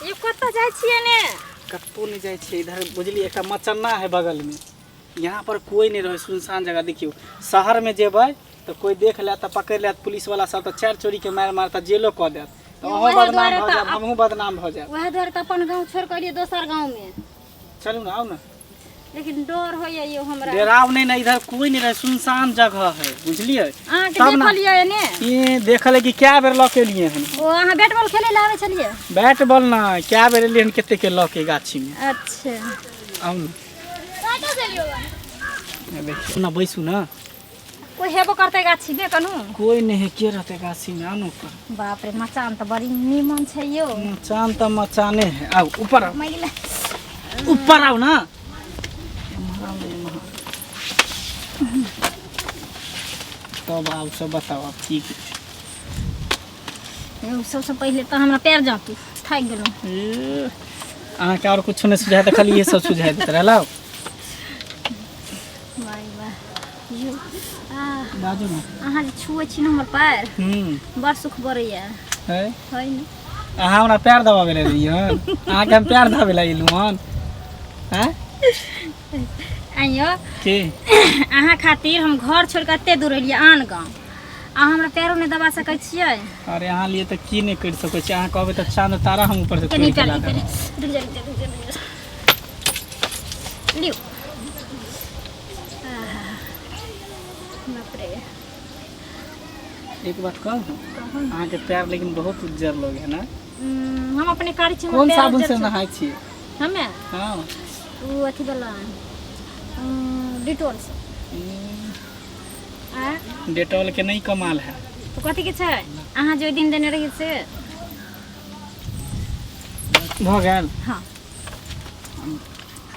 ये कतऽ जाइ छियै ने? कतहु नहि जाइ छियै। इधर बुझलियै, एकटा मचन्ना है बगलमे, यहाँ पर कोई नहि रहै, सुनसान जगह। देखियौ, शहरमे जेबै तऽ कोई देख लेत तऽ पकड़ि लेत पुलिसवला सब, तऽ चारि चोरीके मारि मारत, जेलो कऽ देत, तऽ अहूँ वएह बदनाम दुआरे भऽ तऽ जायब, हमहूँ बदनाम भऽ जायब। वएह दुआरे तऽ अपन गाँव छोड़ि कऽ एलियै दोसर गाँवमे। चलू ने, आउ ने। लेकिन डर होइए यौ हमरा। डराव नहीं ना, इधर कोई नहीं रहे, सुनसान जगह है, बुझलिए? अहाँके तब ना। देखल यऽ एने? ये देखल है कि क्या बेर लऽ के एलियै हन। ओ अहाँ बैट बॉल खेलै लए आबै छलियै? बैट बॉल ना, क्या बेर एलियै हन कते के लऽ के गाछी में। अच्छा। आउ ने, ये देखियौ ना, बैसू ना। कोई हेबो करतै गाछी में कनु? कोई नहीं है, के रहते गाछी में? आउ ने ऊपर। बाप रे, मचान तऽ बड़ी नीमन छै यौ। मचान तऽ मचाने है। आउ ऊपर, आउ। मैला। ऊपर आउ ना, एम्हर आउ, एम्हर। तब आउ, सब बताउ आब की। यौ, सबसँ पहिले तऽ हमरा पैर जाँतू, थाकि गेलहुँ। ए, अहाँके आओर कुछो नहि सुझाय तऽ खाली इहे सब सुझाय दैत रहलौ। वाह वाह यौ, आ बाजू ने। अहाँ जे छुए छी ने हमर पैर, बड़ सुख बरैया। है। है ने? अहाँ हमरा पैर दबाबै लए एलियै हन? अहाँके हम पैर दबाबै लए एलहुँ हन? आँय? आइयो। की? अहाँ खातिर हम घर छोड़ि कऽ एते दूर एलियै आन गाँव, अहाँ हमरा पैरो नहि दबा सकै छियै? अरे, अहाँ लिए तऽ की नहि करि सकै छी। अहाँ कहबै तऽ चाँद तारा हम ऊपर से कनि तोड़ि के पैर ला देब। रुकि जा, रुकि जा, रुकि जा, रुकि जा। लिउ। आहा, बाप रे। एक बात कहू? कहू ने। अहाँके पैर लेकिन बहुत उज्जर लोग है ना? हम अपने कारी छी, हमर कोन पैर साबुन उज्जर से छै। नहाय छियै? हमे? हँ। ओ अथी वाला डिटोल से। आ डेटॉल के नहीं कमाल है। तो कथी के छै? अहाँ जे ओहि दिन देने रहियै से। भऽ गेल? हँ,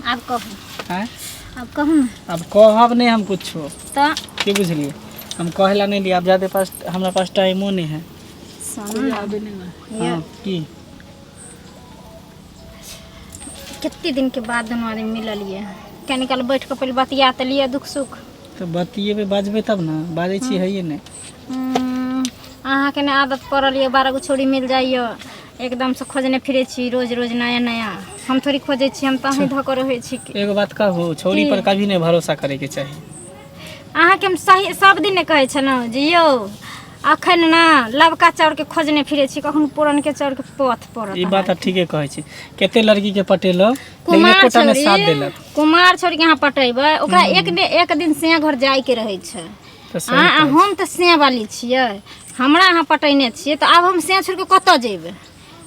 आब कहू। आँय? आब कहू ने। अब कहब नहीं हम कुछो। तऽ? की बुझलियै, हम कहै ला नहीं लियै। आब जादे पास हमरा पास टाइमो नहीं है। सुनू ने। हाँ, की? कते दिनके बाद दुनू आदमी मिललियै, कनि काल बैठ कऽ पहिले बतिया तऽ लिअ, दुख सुख। तऽ बतियेबै, बाजबै तब ने। बाजै छी हैये नहि। अहाँके ने आदत पड़ल यऽ, 12 गो छौड़ी मिल जाइए, एकदमसँ खोजने फिरै छी रोज रोज नया नया। हम थोड़ी खोजै छी, हम तऽ अहीं धऽ कऽ रहै छी। एगो बात कहू? छौड़ी की? पर कभी नहीं भरोसा करे के चाही। अहाँके हम सही सब दिन ने कहै छलहुँ जे यौ, अखन ने लबका चाउरके खोजने फिरै छी, कखन पुरनके चाउरके पथ पड़त। ई बात ठीके कहै छी। कते लड़की के पटेलो, लेकिन कुमार एकोटा ने साथ छौड़ी देलक। कुमार छौड़ीके अहाँ पटेबै, ओकरा एक ने एक दिन से घर जाइके रहै छै। तऽ सही आ कहै छी। हम तऽ से वाली छियै, हमरा अहाँ पटेने छियै तऽ आब हम से छोड़ि कऽ कतऽ जेबै?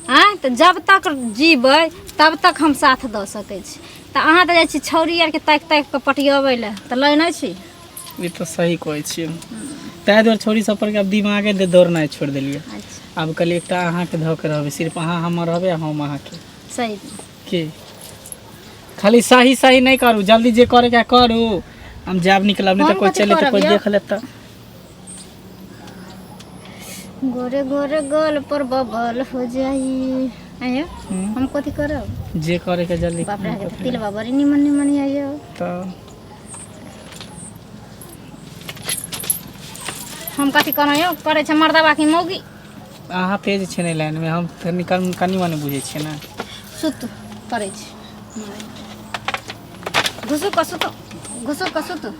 आँय, तऽ जब तक जीबै तब तक हम साथ दऽ सकै छी। तऽ अहाँ तऽ जाइ छी छौड़ी आरके ताकि ताकि कऽ पटियबै लए, तऽ लै नहि छी। ई तऽ सही कहै छियै। ताहि दुआरे छौड़ी सब पर के आब दिमागे दे दौड़नाइ छोड़ि देलियै। अच्छा। आब कहलियै एकटा अहाँके धऽ के रहबै, सिर्फ अहाँ हमर रहबै आ हम अहाँके। सही। की खाली सही सही नहि करू, जल्दी जे करैके है करू। हम जायब, निकलब, नहि तऽ हम कोइ कथी चलि तऽ करब कोइ यौ? देख लेत तऽ। गोरे गोरे गोल पर बबल हो जाई। आयो। हम कथी करब? जे करैके जल्दी। बाप रे, अहाँके तऽ तिलबा बड़ी निमन निमन यऽ यौ। तऽ हम कथी करब यौ? करै छै मर्दबा की मौगी। अहाँ तेज छै ने लाइनमे, हम कनि कनि कनि मनि बुझै छियै ने। सुतू, करै छी। घुसू कऽ सुतू, घुसू कऽ सुतू।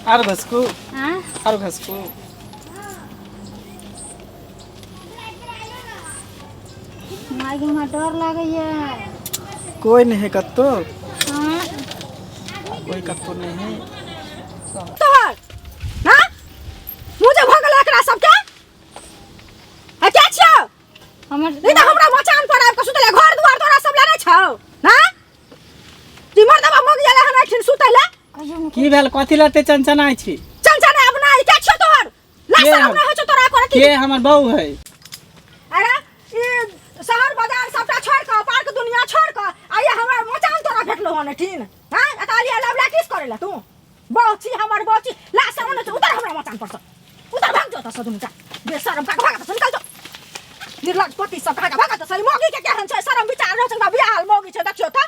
आर घसकू। आँय? आर घसकू। माय गे, हमरा डर लागैया। कोई नहीं है कत्तो। हाँ। कोई कत्तो नहीं है। तोहर हाँ मुँह जे भऽ गेल एकरा सबके आ के छियौ? हमर नहीं तऽ हमरा मचान पर आबि कऽ सुतले, घर दुआर तोरा सब लए नहि छौ? हाँ, ई मर्दबा मग गेलै हन एखन सुतै लए। कहियो ने। की भेल? कथी लए एते चनचनाइ छी? चनचना आब नहि। के छियौ तोहर? के लाज शरम हम? नहि होइ छौ तोरा करे? के हमर बहू है। अरे, ई शहर बाजार सबटा छोड़ि कऽ, पार्क दुनिया छोड़ि कऽ आ ये हमरा मचान तोरा भेटलौ हन एठिन? हाँ, एतऽ अलिया लवला किस करै लए तू? बौची हमर बौची, लाज शरम नहि छौ? उतर हमरा मचान पर सँ, उतर, भाग जो एतऽ सँ। दुनू टा बेशरम काक, भाग एतऽ सँ, निकल जो। निर्लज पति सब कहाँ भाग एतऽ सँ। ई मौगी के केहन छै शरम विचार रहै छै? बियाहल मौगी छै, देखियौ तऽ।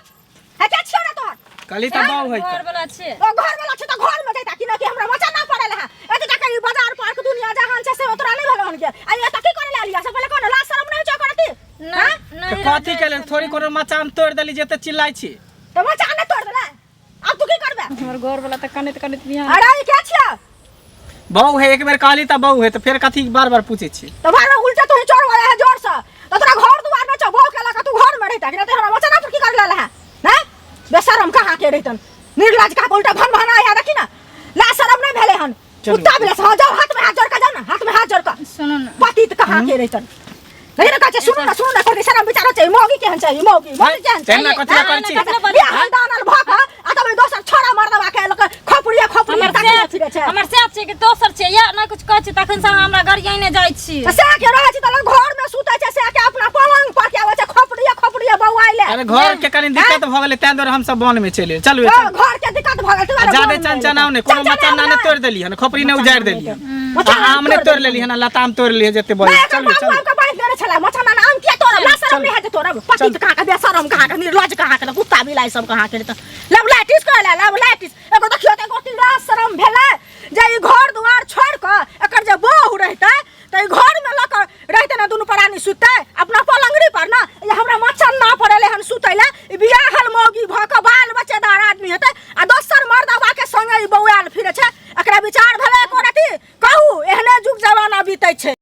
हे, के छियौ रे तोहर? कहली तऽ बहू है। घर वाला छै। ओ घर वाला छै तऽ घर में जैता कि न कि हमरा मचान ना पड़ल है? एते टाका ई बाजार पार्क दुनिया जहान छै से तोरा नहीं भेल हन के? आ एतऽ की करे ले आलिया से पहिले? कोन लाज शरम नहीं छौ करती? नहीं। तऽ नहीं। कथी के लेल थोड़ी कोनो मचान तोड़ देली जेते चिल्लाइ छी। तऽ मचान नहि तोड़ देले, आब तू की करबे? हमर घर वाला तऽ कनैत कनैत बिहान। अरे ई के छियै? बहू है, एक बेर कहली तऽ बहू है, तऽ फेर कथी बार बार पूछै छी? तऽ बार बार उल्टा तू चोर वाला है जोर से, तऽ तोरा घर दुआर नहि छौ, बहू के लऽ कऽ तू घर में रहिता कि नहि? तऽ हमरा मचाना पर की कर लेल है? नहि बेशरम कहाँ के रहितन, निर्लज कहाँ के, उल्टा भन भना है। देखी ना, ला शरम नहि भेलै हन। चलू। कुत्ता भेलै। हाँ जाओ, हाथ में हाथ जोड़ कऽ जाओ ना, हाथ में हाथ जोड़ कऽ। सुनू ने। पतित कहाँ के रहितन, नहीं ना कहै छै, सुनू ना, सुनू ना, करके शरम विचारो छै। मौगी केहन छै ई, मौगी मौगी केहन छै? तेना कथी ला करै छी? कथी ला बजै? बियाह दानल भऽ कऽ आ तब दोसर छोड़ा मर्दवा के लोक खोपड़िया खोपड़िया हमर ताकने से फिरै छै। हमर से छै कि दोसर छै या नहि कुछ कहै छै तखन से अहाँ हमरा गरियाने जाइ छी। तऽ से के रहै छै तऽ लोक घर में सुतै छै, से के अपना पलंग पर के आबै छै खोपड़िया खोपड़िया बौआइले। अरे घर के कनी दिक्कत भऽ गेलै, ताहि दुआरे हमसब वन में चलि एलियै। चलू हँ, घर के दिक्कत भऽ गेल आ जादे चनचनाउ नहि, कोनो मचाना नहि तोड़ि देली हन, खोपड़ी नहि उजाड़ि देली हन, आ आम नहि तोड़ि लेली हन, आ लताम तोड़ि लेली हन जते बड़ी। नहीं, एकर चलू बाबू चलू। आबि कऽ बान्हि देने छलै मचाना आम किया तोड़ब? ला शरम नहि हेतै तोड़ब? पतित कहाँ के, बेशरम कहाँ के, निर्लज कहाँ के, कुत्ता बिलाइ सब कहाँ के। तऽ लव लाइटिस कहले लव लाइटिस एगो देखियौ तऽ एगो लाज शरम भेलै जे ई घर दुआर छोड़ि कऽ एकर जे बहू रहितै तऽ ई घरमे लऽ कऽ रहितै ने, दुनू प्राणी सुततै अपना पलंगड़ी पर ने। ई हमरा मचन्ना पर एलै हन सुतै लए। ई बियाहल मौगी भऽ कऽ बाल बच्चेदार आदमी हेतै आ दोसर मर्दबाके संगे ई बौआयल फिरै छै। एकरा विचार